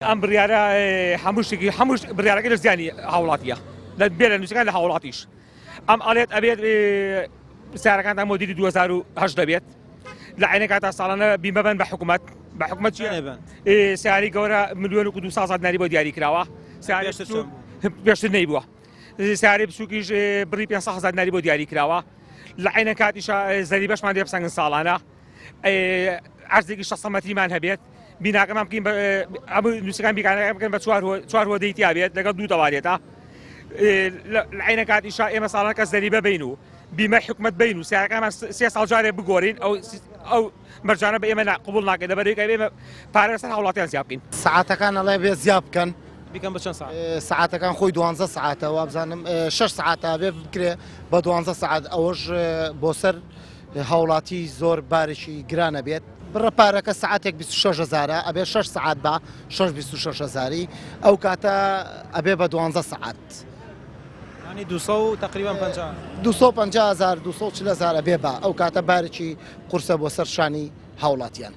ئەم بڕیارە هەموو شتێکی هەموو بڕیارەکە لە زیانی هاوڵاتیە لە بێ لە نووسەکان لە هاوڵاتیش ئەم ئەڵێت ئەبێت سیارەکانتان مۆدیلی 2010 دەبێت لە عینەکە تا ساڵانە بیمە بن بە حکوومەت بە حکوومەت چیە سیاری گەورە ملیۆن و 200 دیناری بۆ دیاری کراوە سیاری پێشتر نەیبووە سیاری بچووکیش بڕی 500 هزار دیناری بۆ دیاری کراوە لە عینە کاتیشە زەریبەشمان دێ بسەنگن ساڵانە عەرزێکی 600 مەتریمان هەبێت بیناکەمان بکەین هەموو نووسەکان بیکانەکە بکەن بە چوار هۆدەی تیا بێت لەگەڵ دوو تەوارێتە لە عینە کاتیشا ئێمە ساڵان کە زەریبە بین و بیمە حکومت بین و سیارەکانمان سێ ساڵ جارێ بگۆرین ئەو ئەو مەرجانە بە ئێمە قبول ناکەین لەبەرەوەی کە ئێمە پارە لەسەر هاوڵاتیان زیاد بکەین. سەعاتەکان ئەڵێ بێ زیاد بکەن. بیکەن بە چەند سەعات؟ سەعاتەکان خۆی دوانزە سەعاتە وابزانم شەش سەعاتە بێ بکرێ بە دوانزە سەعات ئەوەش بۆ سەر هاوڵاتی زۆر بارێکی گران ئەبێت. بڕە پارەکە سەعاتێک 26 هەزارە ئەبێ شەش سەعات بە شەش 26 هەزاری ئەو کاتە ئەبێ بە دوانزە سەعات. یانی دوو سەد و تەقریبەن 50. 250 هەزار 240 هەزار ئەبێ بە ئەو کاتە بارێکی قورسە بۆ سەر شانی هاوڵاتیان.